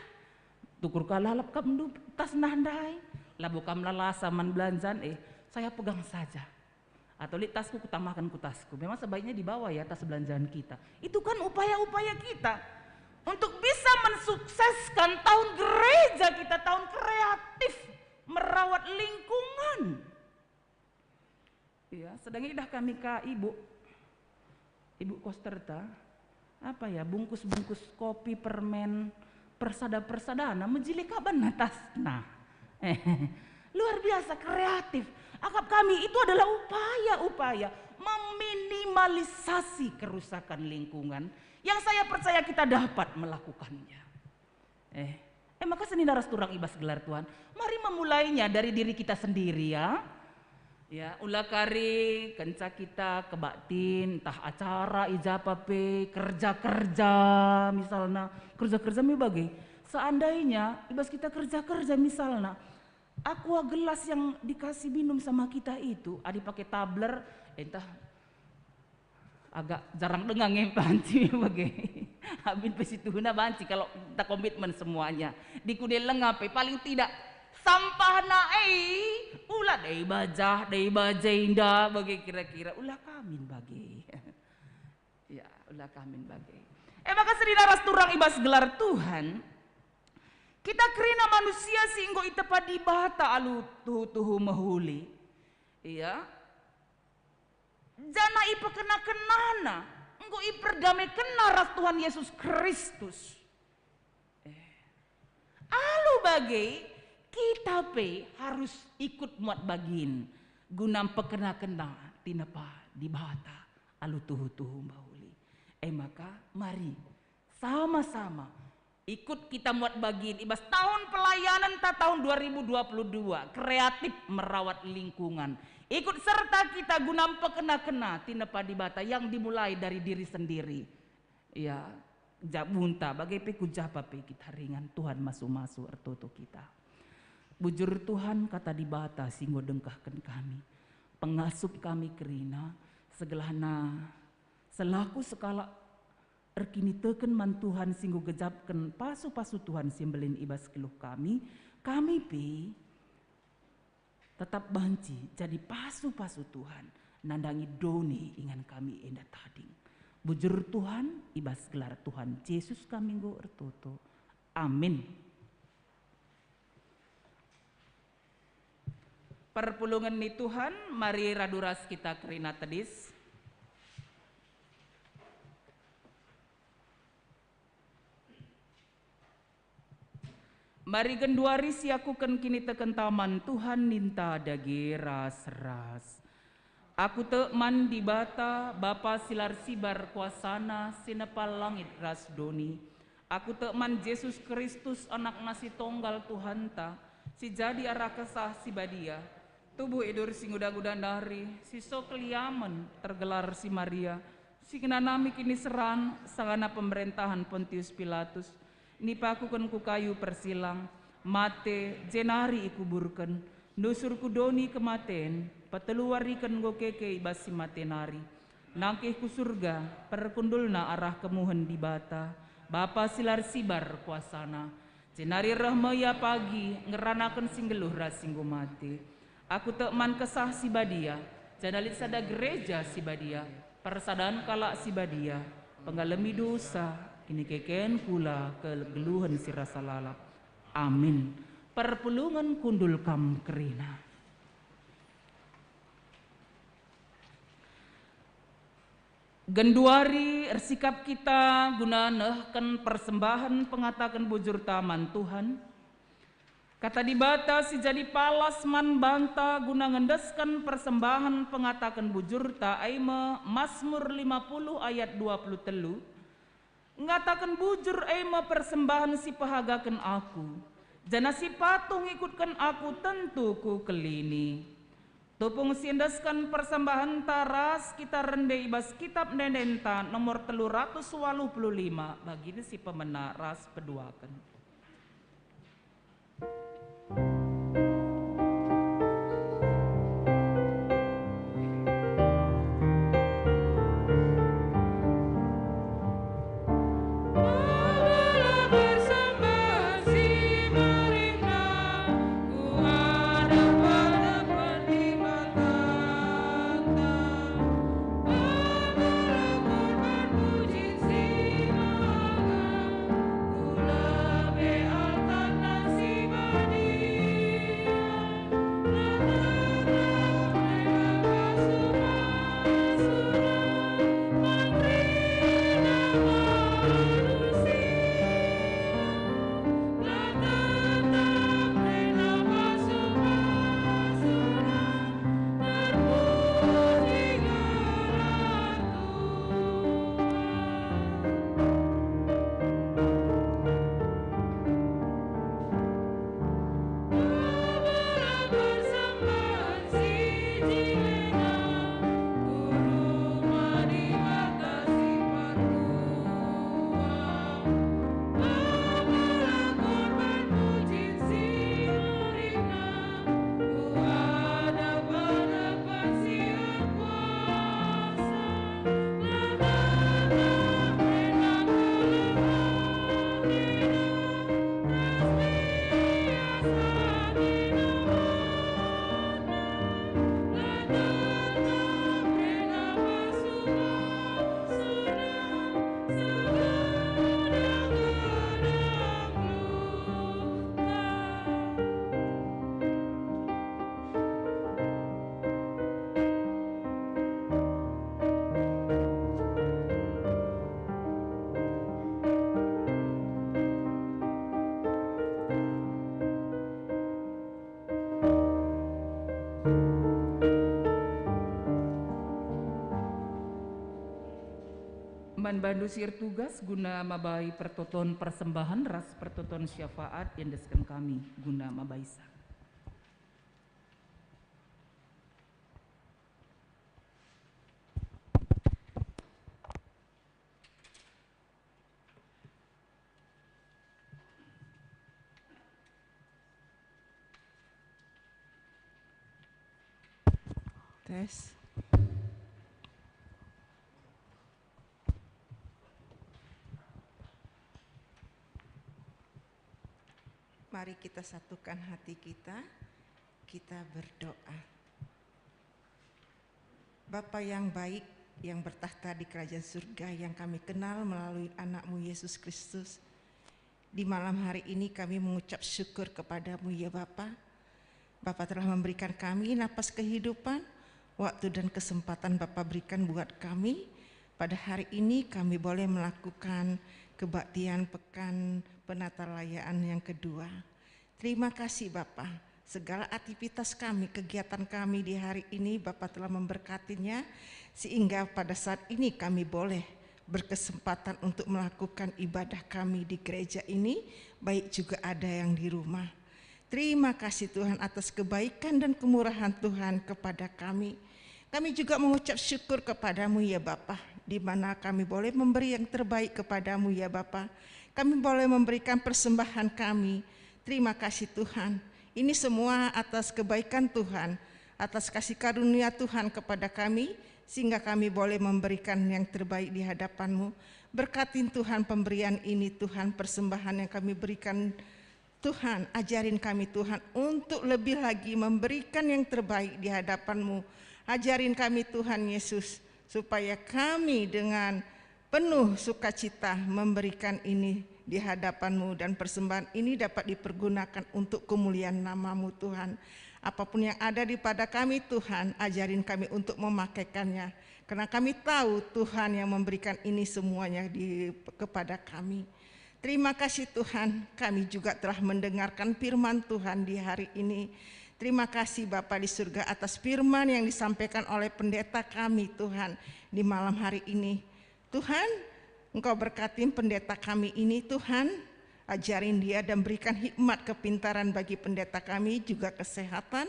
Tukur ka lalap kam ndu tas nah ndai. Labo kam lalasa man belanjan, eh, saya pegang saja. Atau lit tasku kutamakan ku tasku. Memang sebaiknya dibawa ya tas belanjaan kita. Itu kan upaya-upaya kita untuk bisa mensukseskan tahun gereja kita, tahun kreatif merawat lingkungan. Iya, sedang idah kami ka ibu, ibu Kosterta, apa ya, bungkus-bungkus kopi, permen, persada-persadana, mejile ka banna tasna. Eh, luar biasa kreatif. Akap kami itu adalah upaya-upaya meminimalisasi kerusakan lingkungan yang saya percaya kita dapat melakukannya. Eh, eh, maka senina ras turang i bas gelar Tuhan. Mari memulainya dari diri kita sendiri, ya. Ya, ula kari kenca kita kebaktin, ntah acara i japa pe, kerja-kerja, misalna, kerja-kerja me bage. Seandainya i bas kita kerja-kerja, misalna, aqua gelas yang dikasih minum sama kita itu, adi pake tumbler, eh, ntah agak jarang denga nge banci bage. Abin pe situhuna banci kalau kita komitmen semuanya. Di kude lenga pe paling tidak sampahna, eh, ula dai bajah, dai bajenda bage kira-kira, ula kamin bage. Ya, ula kamin bage. Eh, maka senina ras turang i bas gelar Tuhan, kita kerina manusia si enggo itepa Dibata alu tuhu-tuhu mehuli. Iya. Janah ipekena-kenana, enggo iperdamekenna ras Tuhan Yesus Kristus. Eh. Alu bage, kita pe harus ikut muat bagin guna mpekena-kena tinepa Dibata alu tuhu-tuhu mehuli. E maka, mari sama-sama ikut kita muat bagin i bas tahun pelayanenta tahun dua ribu dua puluh dua, kreatif merawat lingkungan. Ikut serta kita guna mpekena-kena tinepa Dibata yang dimulai dari diri sendiri. Ya, jabunta, bage pe ku japa pe kita ringan, Tuhan masu-masu ertoto kita. Bujur Tuhan, kata Dibata si enggo dengkahken kami, pengasup kami kerina, segelahna selaku sekalak erkiniteken man Tuhan si enggo gejapken pasu-pasu Tuhan si mbelin i bas geluh kami, kami pe tetap banci jadi pasu-pasu Tuhan nandangi doni ingan kami enda tading. Bujur Tuhan, i bas gelar Tuhan Jesus kami enggo ertoto. Amin. Perpulungen ni Tuhan, mari radu ras kita kerina tedis. Mari genduari siakuken kinitekenta man Tuhan ninta dage ras-ras. Aku tek man Dibata, Bapa si la ersibar kuasaNa, si nepa langit ras doni. Aku tek man Jesus Kristus, AnakNa si tonggal Tuhanta, si jadi arah Kesah Si Badia, tubuh idur si nguda-nguda nari, si so keliamen, tergelar si Maria, si ngenanami kiniseran, sangana pemerentahen Pontius Pilatus, nipakuken ku kayu persilang, mate, jenari ikuburken, nusur ku doni kematen, peteluwariken enggo keke i bas si mate nari, nangkih ku Surga, perkundulna arah kemuhen Dibata, Bapa si la ersibar kuasaNa. Jenari reh me Ia pagi, ngeranaken si nggeluh ras si enggo mate. Aku tek man Kesah Si Badia, janah lit sada gereja si badia, persadan kalak si badia, penggalemi dosa, kinikeken kula kegeluhen si rasa lalap. Amin. Perpulungen kundul kam kerina. Genduari ersikap kita guna nehken persembahen pengataken bujurta man Tuhan. Kata Dibata si jadi palas man banta guna ngendesken persembahen pengataken bujurta, e me Masmur lima puluh ayat dua puluh telu, ngataken bujur e me persembahen si pehagaken aku, janah si patuh ngikutken aku tentu kukelini. Tupung si endesken persembahenta ras kita rende i bas Kitap Ende-endenta nomor telu ratus waluh puluh lima, bagin si pemena ras peduaken. Man bandu si ertugas guna mabai pertoton persembahen ras pertoton syafaat, iendesken kami guna mabaisa. Tes. Mari kita satukan hati kita, kita berdoa. Bapa yang baik, yang bertakhta di kerajaan surga yang kami kenal melalui Anak-Mu Yesus Kristus, di malam hari ini kami mengucap syukur kepada-Mu, ya Bapa. Bapa telah memberikan kami napas kehidupan, waktu dan kesempatan Bapa berikan buat kami. Pada hari ini kami boleh melakukan kebaktian Pekan Penatarayaan yang kedua. Terima kasih Bapa, segala aktivitas kami, kegiatan kami di hari ini Bapa telah memberkatinya, sehingga pada saat ini kami boleh berkesempatan untuk melakukan ibadah kami di gereja ini, baik juga ada yang di rumah. Terima kasih Tuhan atas kebaikan dan kemurahan Tuhan kepada kami. Kami juga mengucap syukur kepada-Mu ya Bapa, di mana kami boleh memberi yang terbaik kepada-Mu ya Bapa. Kami boleh memberikan persembahan kami. Terima kasih Tuhan. Ini semua atas kebaikan Tuhan, atas kasih karunia Tuhan kepada kami, sehingga kami boleh memberikan yang terbaik di hadapan-Mu. Berkatin Tuhan pemberian ini Tuhan, persembahan yang kami berikan Tuhan, ajarin kami Tuhan untuk lebih lagi memberikan yang terbaik di hadapan-Mu. Ajarin kami Tuhan Yesus, supaya kami dengan penuh sukacita memberikan ini di hadapan-Mu dan persembahan ini dapat dipergunakan untuk kemuliaan nama-Mu Tuhan. Apapun yang ada di pada kami Tuhan, ajarin kami untuk memakaikannya. Karena kami tahu Tuhan yang memberikan ini semuanya di, kepada kami. Terima kasih Tuhan, kami juga telah mendengarkan firman Tuhan di hari ini. Terima kasih Bapa di surga atas firman yang disampaikan oleh pendeta kami Tuhan di malam hari ini. Tuhan, Engkau berkatin pendeta kami ini Tuhan, ajarin dia dan berikan hikmat kepintaran bagi pendeta kami juga kesehatan.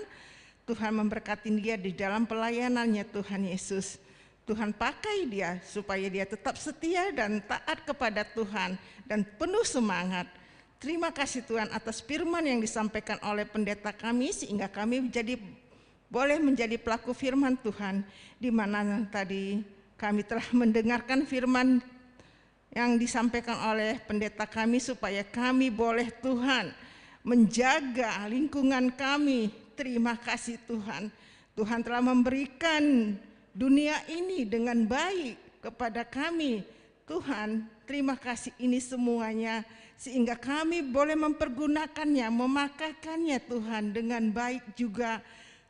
Tuhan memberkatin dia di dalam pelayanannya Tuhan Yesus. Tuhan pakai dia supaya dia tetap setia dan taat kepada Tuhan dan penuh semangat. Terima kasih Tuhan atas firman yang disampaikan oleh pendeta kami sehingga kami menjadi boleh menjadi pelaku firman Tuhan, di mana tadi kami telah mendengarkan firman yang disampaikan oleh pendeta kami supaya kami boleh Tuhan menjaga lingkungan kami. Terima kasih Tuhan. Tuhan telah memberikan dunia ini dengan baik kepada kami. Tuhan, terima kasih ini semuanya sehingga kami boleh mempergunakannya, memakaikannya Tuhan dengan baik juga.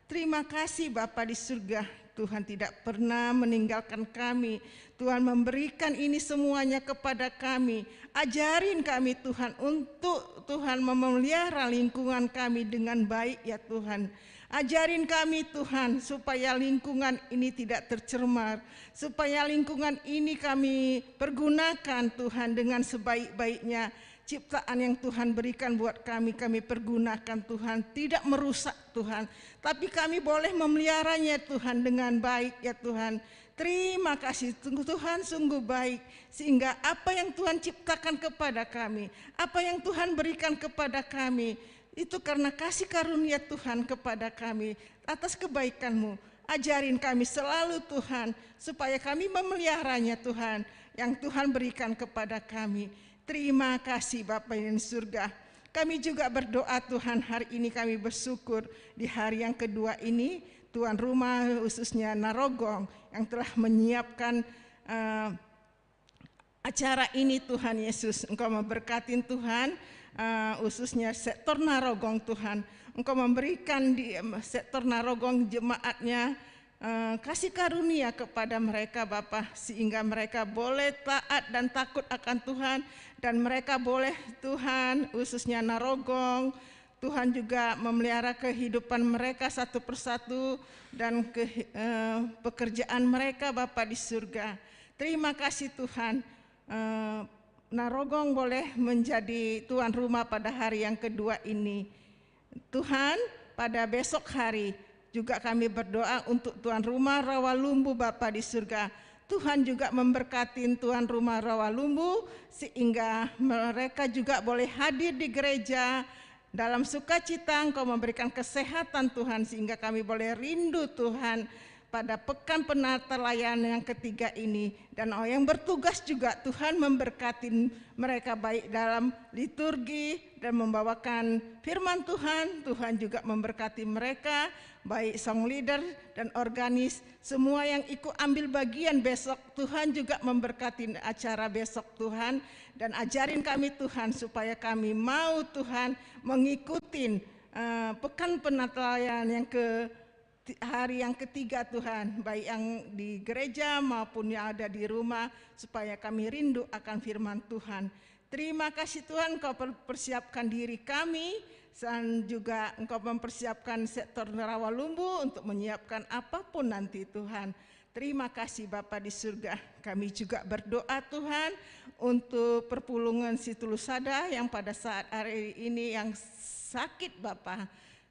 Terima kasih Bapa di surga, Tuhan tidak pernah meninggalkan kami. Tuhan memberikan ini semuanya kepada kami. Ajarin kami Tuhan untuk Tuhan memelihara lingkungan kami dengan baik ya Tuhan. Ajarin kami Tuhan supaya lingkungan ini tidak tercemar, supaya lingkungan ini kami pergunakan Tuhan dengan sebaik-baiknya. Ciptaan yang Tuhan berikan buat kami, kami pergunakan Tuhan, tidak merusak Tuhan, tapi kami boleh memeliharanya Tuhan dengan baik ya Tuhan. Terima kasih Tuhan, sungguh baik, sehingga apa yang Tuhan ciptakan kepada kami, apa yang Tuhan berikan kepada kami, itu karena kasih karunia Tuhan kepada kami atas kebaikan-Mu. Ajarin kami selalu Tuhan, supaya kami memeliharanya Tuhan, yang Tuhan berikan kepada kami. Terima kasih Bapa yang di surga. Kami juga berdoa Tuhan, hari ini kami bersyukur di hari yang kedua ini, tuan rumah khususnya Narogong yang telah menyiapkan, eh, acara ini Tuhan Yesus. Engkau memberkatin Tuhan, eh, khususnya sektor Narogong Tuhan. Engkau memberikan di, em, sektor Narogong jemaatnya, eh, kasih karunia kepada mereka Bapa, sehingga mereka boleh taat dan takut akan Tuhan, dan mereka boleh Tuhan, khususnya Narogong, Tuhan juga memelihara kehidupan mereka satu persatu dan ke, eh, pekerjaan mereka Bapa di surga. Terima kasih Tuhan, eh, Narogong boleh menjadi tuan rumah pada hari yang kedua ini. Tuhan, pada besok hari juga kami berdoa untuk tuan rumah Rawalumbu Bapa di surga. Tuhan juga memberkati tuan rumah Rawalumbu sehingga mereka juga boleh hadir di gereja dalam sukacita. Engkau memberikan kesehatan Tuhan sehingga kami boleh rindu Tuhan pada pekan penata layanan yang ketiga ini. Dan yang bertugas juga Tuhan memberkati mereka baik dalam liturgi dan membawakan firman Tuhan. Tuhan juga memberkati mereka, baik song leader dan organis, semua yang ikut ambil bagian besok. Tuhan juga memberkati acara besok Tuhan, dan ajarin kami Tuhan supaya kami mau Tuhan mengikuti eh, Pekan Penatalayan yang ke, ti-, hari yang ketiga, Tuhan, baik yang di gereja maupun yang ada di rumah, supaya kami rindu akan firman Tuhan. Terima kasih, Tuhan, Engkau per-, persiapkan diri kami, dan juga Engkau mempersiapkan sektor Rawalumbu untuk menyiapkan apapun nanti, Tuhan. Terima kasih, Bapa di surga. Kami juga berdoa, Tuhan, untuk perpulungen si Tulusada yang pada saat hari ini yang sakit, Bapa.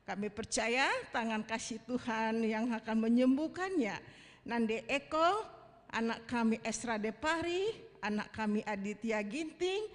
Kami percaya tangan kasih Tuhan yang akan menyembuhkannya. Nande Eko, anak kami Esra Depari, anak kami Aditya Ginting,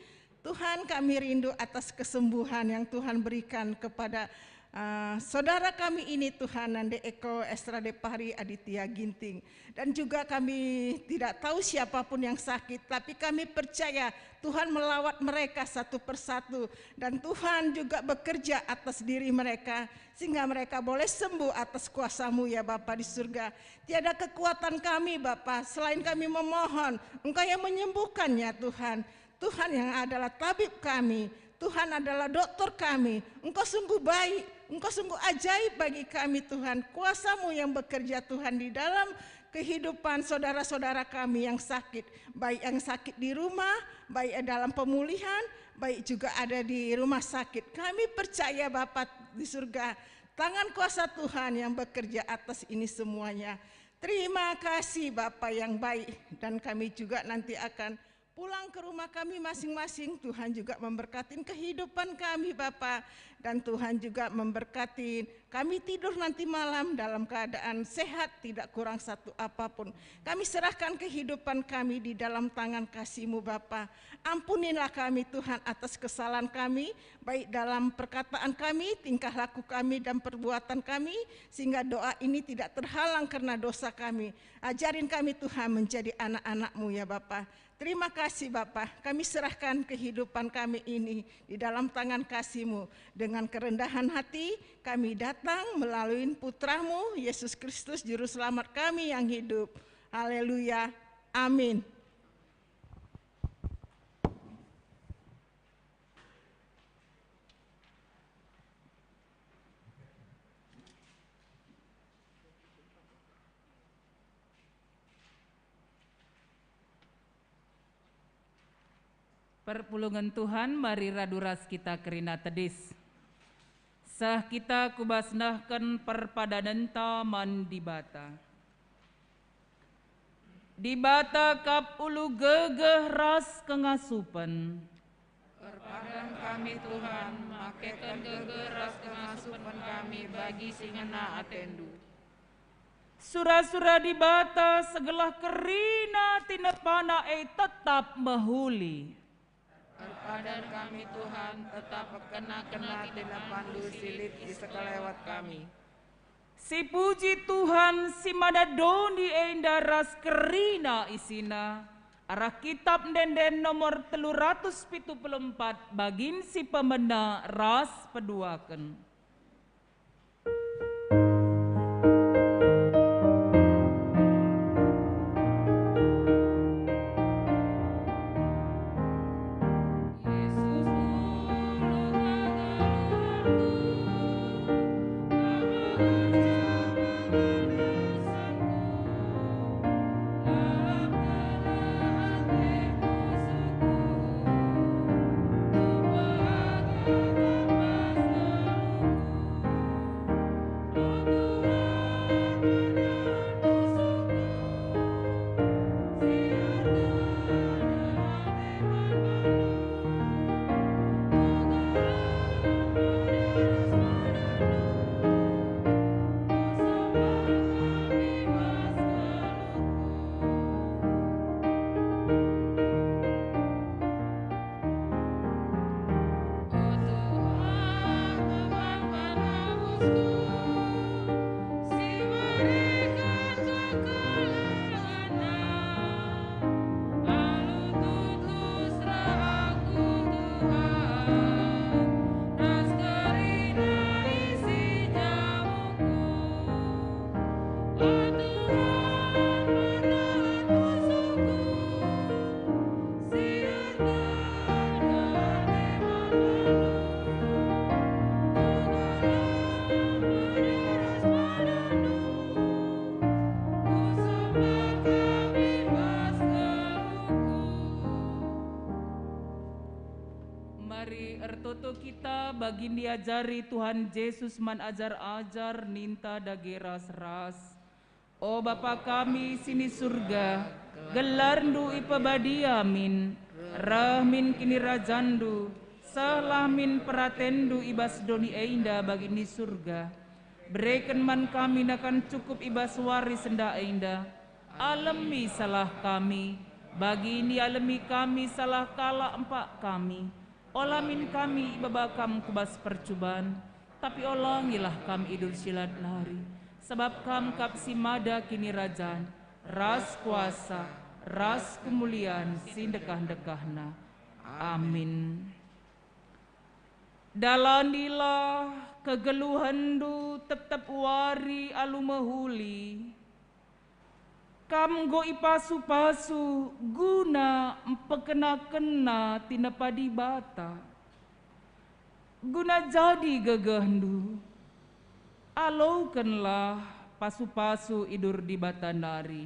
Tuhan, kami rindu atas kesembuhan yang Tuhan berikan kepada, eh, saudara kami ini, Tuhan, Nande Eko, Esra Depari, Aditya Ginting. Dan juga kami tidak tahu siapapun yang sakit, tapi kami percaya Tuhan melawat mereka satu persatu. Dan Tuhan juga bekerja atas diri mereka, sehingga mereka boleh sembuh atas kuasa-Mu, ya Bapa di surga. Tiada kekuatan kami, Bapa, selain kami memohon, Engkau yang menyembuhkannya, Tuhan. Tuhan yang adalah tabib kami, Tuhan adalah dokter kami. Engkau sungguh baik, Engkau sungguh ajaib bagi kami, Tuhan. Kuasa-Mu yang bekerja, Tuhan, di dalam kehidupan saudara-saudara kami yang sakit, baik yang sakit di rumah, baik dalam pemulihan, baik juga ada di rumah sakit. Kami percaya, Bapa di surga, tangan kuasa Tuhan yang bekerja atas ini semuanya. Terima kasih, Bapa yang baik, dan kami juga nanti akan pulang ke rumah kami masing-masing. Tuhan juga memberkati kehidupan kami, Bapa, dan Tuhan juga memberkati kami tidur nanti malam dalam keadaan sehat, tidak kurang satu apapun. Kami serahkan kehidupan kami di dalam tangan kasih-Mu, Bapa. Ampunilah kami, Tuhan, atas kesalahan kami, baik dalam perkataan kami, tingkah laku kami, dan perbuatan kami, sehingga doa ini tidak terhalang karena dosa kami. Ajarin kami, Tuhan, menjadi anak-anak-Mu, ya Bapa. Terima kasih, Bapa. Kami serahkan kehidupan kami ini di dalam tangan kasih-Mu. Dengan kerendahan hati, kami datang melalui Putra-Mu, Yesus Kristus, Juru Selamat kami yang hidup. Haleluya. Amin. Perpulungen Tuhan, mari radu ras kita kerina tedis. Seh kita ku bas nehken perpadanenta man Dibata. Dibata kap ulu gegeh ras kengasupen. Erpadan kami, Tuhan, makeken gegeh ras kengasupen kami bagi si ngena ateNdu. Sura-sura Dibata segelah kerina tinepana e tetap mehuli. Erpadan kami, Tuhan, tetap erkena-kena tinepanNdu si lit i sekelewet kami. Sipuji Tuhan, si mana doni enda ras kerina isina, arah Kitap Ende-enden nomor telu ratus pitu puluh empat, bagin si pemena ras peduaken. Bagi diajari Tuhan Jesus man ajar-ajar ninta dage ras-ras. O Bapa kami si ni Surga, gelarNdu ipebadia min, reh min kinirajanNdu, sehlah min peratenNdu i bas doni enda bagi ni Surga. Bereken man kami nakan cukup i bas wari senda enda. Alemi salah kami, bagi nialemi kami salah kalak empak kami. Ola min kami ibaba Kam ku bas percuban, tapi olangilah Kam i dul si lat nari, sabap Kam kap si mada kinirajan, ras kuasa, ras kemulian si ndekah-ndekahna. Amin. Dalanilah kegeluhenNdu tep-tep wari alu mehuli. Kam enggo ipasu-pasu guna mpekenakenna tinepa Dibata, guna jadi gegehndu. Alokenlah pasu-pasu idur Dibata nari.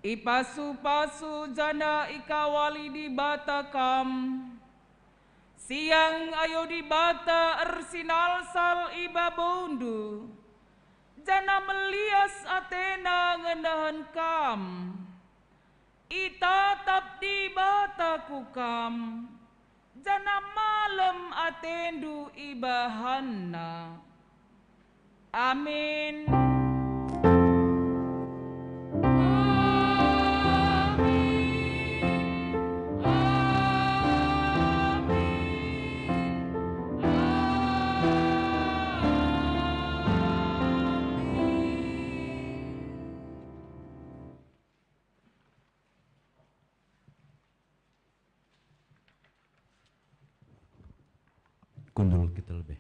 Ipasu-pasu janah ikawali Dibata kam. Siang ayo Dibata ersinalsal i babondu, janah melias atena ngenehen kam. Itatap Dibata ku kam, janah malem atendu ibahanNa. Amin. Kundul kita lebih.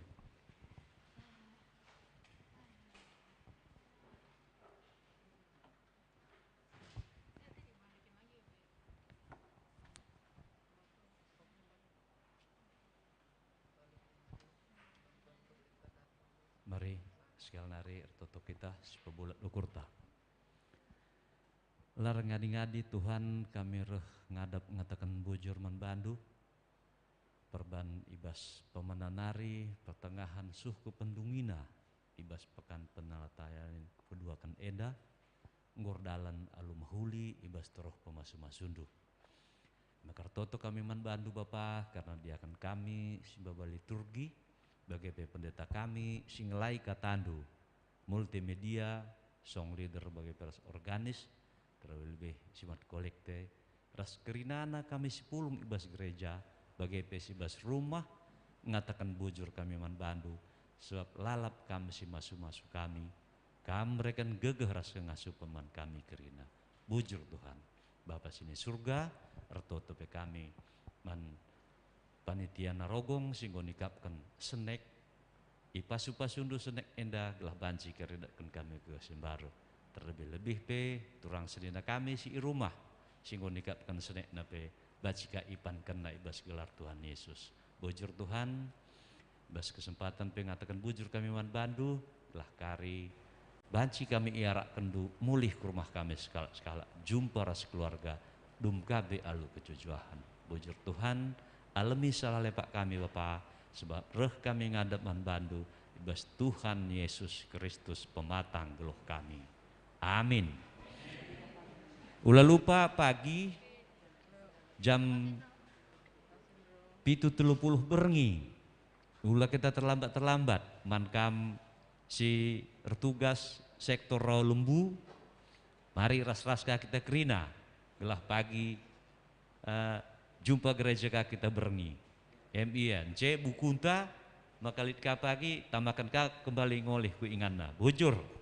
Mari, sekali nari ertoto kita sipebulat ukurta. La erngadi-ngadi, Tuhan, kami reh ngadap ngataken bujur man bandu, perban i bas pemena nari, pertengahan suh ku pendungina, i bas pekan penalatayen keduaken enda, enggo erdalan alu mehuli i bas teruh pemasu-masundu. Maka ertoto kami man bandu, Bapa, kerna diaken kami si maba liturgi, bage pe pendeta kami si ngelai katandu, multimedia, song leader bage pe ras organis, terlebih-lebih si mat kolekte, ras kerinana kami si pulung i bas gereja, bage pe si bas rumah, ngataken bujur kami man bandu, sebab lalap kam si masu-masu kami, kam mereken gegeh ras kengasupen man kami kerina. Bujur Tuhan, Bapa si ni Surga, ertoto pe kami man panitia Narogong si enggo nikapken senek, ipasu-pasundu senek enda gelah banci keridatken kami gegeh si mbaru. Terlebih-lebih pe turang senina kami si i rumah, si enggo nikapken senekna pe banci ka ipankenna i bas gelar Tuhan Yesus. Bujur Tuhan, i bas kesempatan pe ngataken bujur kami man bandu, gelah kari banci kami iarakkenndu mulih ku rumah kami sekalak-sekalak, jumpa ras keluarga, dum ka be alu kejuah-juahen. Bujur Tuhan, alemi salah lepak kami, Bapa, sebab reh kami ngadap man bandu i bas Tuhan Yesus Kristus, pematang geluh kami. Amin. Ula lupa, pagi jam pitu telu puluh berngi. Ula kita terlambat-terlambat, man kam si ertugas sektor Rawa Lembu, mari ras-ras ka kita kerina, gelah pagi, eh, jumpa gereja ka kita berngi. Em ia, ence bukunta, maka lit ka pagi, tamaken ka kembali ngolih ku inganna. Bujur.